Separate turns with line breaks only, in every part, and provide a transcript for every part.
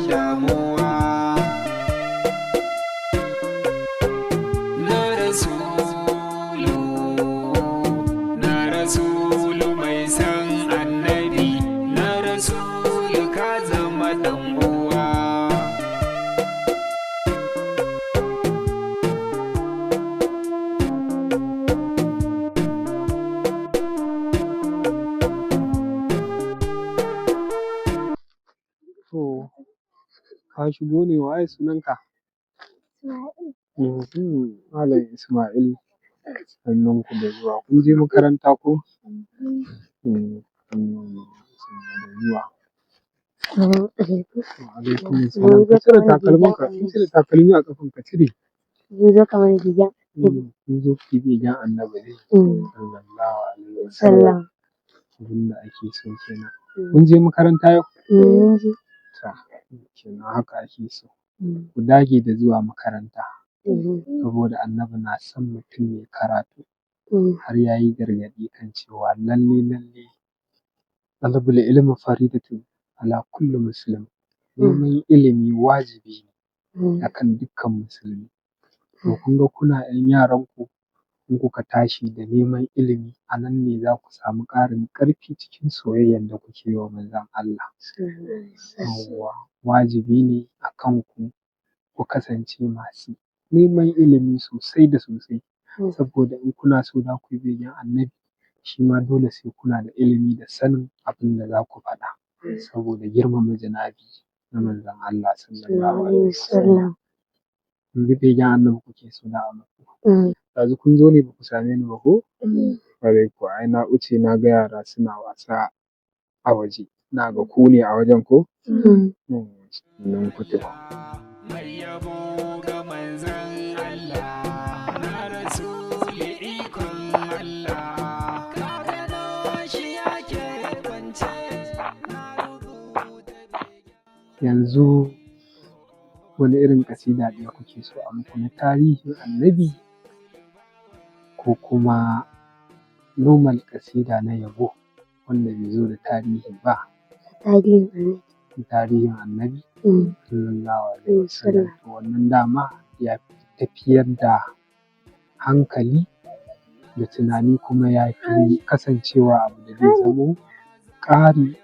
Damuwa. Na Rasulu, na Rasulu mai san Annabi, na Rasulu ka zama dan uwa.
To, ka shigo ne, waye sunanka?
Ismail.
Malam Ismail, sannunku da zuwa. Kun je makaranta ko? Sannu da zuwa. Wa alaikum salam. Ka cire takalminka, ka cire takalmi a ƙafanka, cire.
Mun zo kamar gida.
Kun zo ku yi begen Annabi ne sallallahu alaihi wasallam.
Sallam.
Abin da ake so kenan. Kun je makaranta yau?
Mun je.
Ta, kenan haka ake so. Ku dage da zuwa makaranta saboda Annabi na son mutum mai karatu, har ya yi gargaɗi kan cewa lalle lalle talabul ilmi faridatun ala kulli muslim. Neman ilimi wajibi ne akan dukkan musulmi. To kun ga kuna 'yan yaranku, in kuka tashi da neman ilimi, a nan ne za ku samu ƙarin ƙarfi cikin soyayyar da kuke yi wa Manzon Allah. Yawwa, wajibi ne a kanku ku kasance masu neman ilimi sosai da sosai, saboda in kuna so za ku yi begen Annabi, shi ma dole sai kuna da ilimi da sanin abin da za ku faɗa saboda girmama janabi na Manzon Allah sallallahu alaihi wasallam. Yanzu begen Annabi kuke so za a muku. Ɗazu kun zo ne ba ku same ni ba ko? Ƙwarai kuwa, ai na wuce na ga yara suna wasa a waje. Na ga ku ne a wajen ko? Sannan ku tafi.
Mai yabo ga Manzon Allah, na Rasuli ikon Allah, ka gano shi yake kwance, na rubuta.
Yanzu wani irin ƙasida ɗaya kuke so a muku, na tarihin Annabi ko kuma normal ƙasida na yabo wanda bai zo da tarihi ba?
Tarihin Annabi.
Tarihin Annabi sallallahu alaihi wasallam. To wannan dama ya fi tafiyar da hankali da tunani, kuma ya fi kasancewa abu da zai zamo ƙari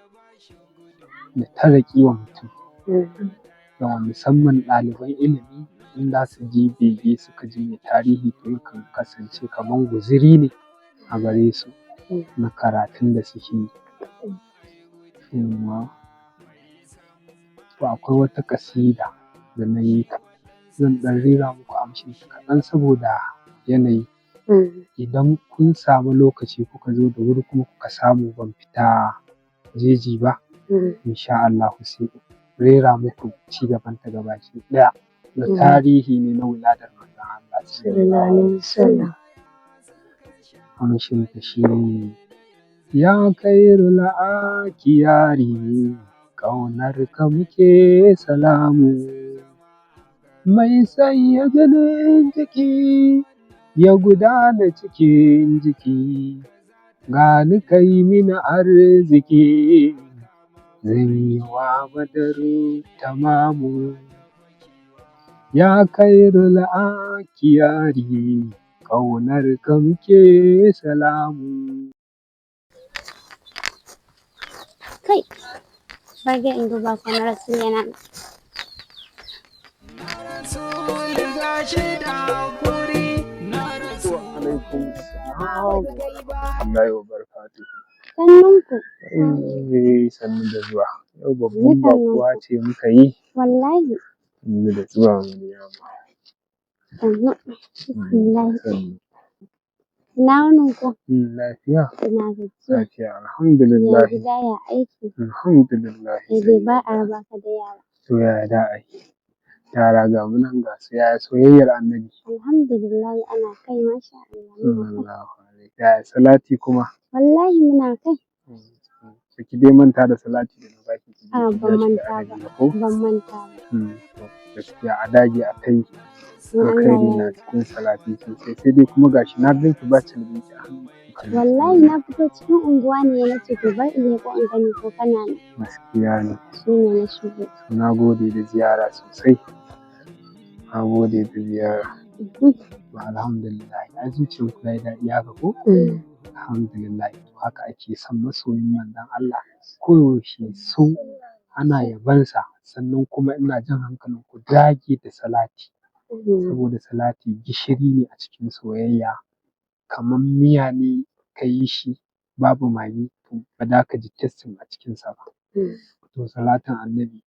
da tarraƙi wa mutum. Yawa, musamman ɗaliban ilimi, in za su ji bege suka ji mai tarihi, to yakan kasance kamar guziri ne a gare su na karatun da suke yi. Yawwa. To akwai wata ƙasida da na yi ta, zan ɗan rera muku amshinta kaɗan saboda yanayi. Idan kun samu lokaci kuka zo da wuri kuma kuka samu ban fita jeji ba, insha Allahu sai in rera muku cigabanta gabaki ɗaya. Na tarihi ne na wuladar Manzon Allah
sallallahu alaihi wasallam.
Amshinta shi ne: Ya khairul akiyari, ƙaunar ka muke salamu, mai sanya jinin jiki ya gudana cikin jiki, gani kai mini arziki, zan yi wa Badaru tamamu. Ya khairul akiyari, ƙaunar ka muke salamu.
Kai, bari in duba ko na Rasul yana nan.
Rasuli gashi da hakuri, na Rasuli.
Alaikum salam wa rahmatullahi wa barakatuhu.
Sannunku.
Eh, sannu da zuwa. Yau babban baƙuwa ce muka yi.
Wallahi.
Sannu da zuwa, Maryama.
Sannu. Bismillah.
Sannu.
Ina wunin ku?
Lafiya.
Ina gajiya?
Lafiya, alhamdulillah.
Ya gida, ya aiki?
Alhamdulillah.
Sai dai ba a raba ka da yara.
To yaya da a yi? Yara ga mu nan ga su, yaya soyayyar Annabi?
Alhamdulillah, ana kai, masha Allah, muna kai.
Sallallahu alaihi. Yaya salati kuma?
Wallahi muna kai.
Baki dai manta da salati da na baki ki je
A
ki
ban
biya shi da
manta ba.
adadi ba ko?
Ban manta ba.
To gaskiya a dage a kai
In Allah
alkhairi
ya
na
yarda.
cikin salati sosai, sai dai kuma gashi na ganki ba carbinki a hannu. Hankalin.
Wallahi na fito cikin unguwa ne, na ce to bar in leƙo in gani ko kana nan.
Gaskiya ne.
Shi ne na shigo.
Na gode da ziyara sosai. Na gode da ziyara. To, alhamdulillah. Ai zuciyanku ya yi daɗi haka ko? Alhamdulillah. To, haka ake son masoyin Manzon Allah. Koyaushe so ana yabansa, sannan kuma ina jan hankalin ku, dage da salati. Saboda salati gishiri ne a cikin soyayya. Kamar miya ne ka yi shi babu magi, to ba za ka ji tasting a cikinsa ba. To, salatin Annabi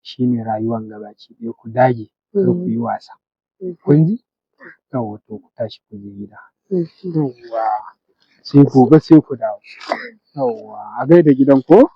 shine rayuwan gabaki ɗaya. Ku dage, kar ku yi wasa. Kun ji? Yawwa, to ku tashi ku je gida. Yawwa, sai gobe sai ku dawo. Yawwa, a gaida gidan ko?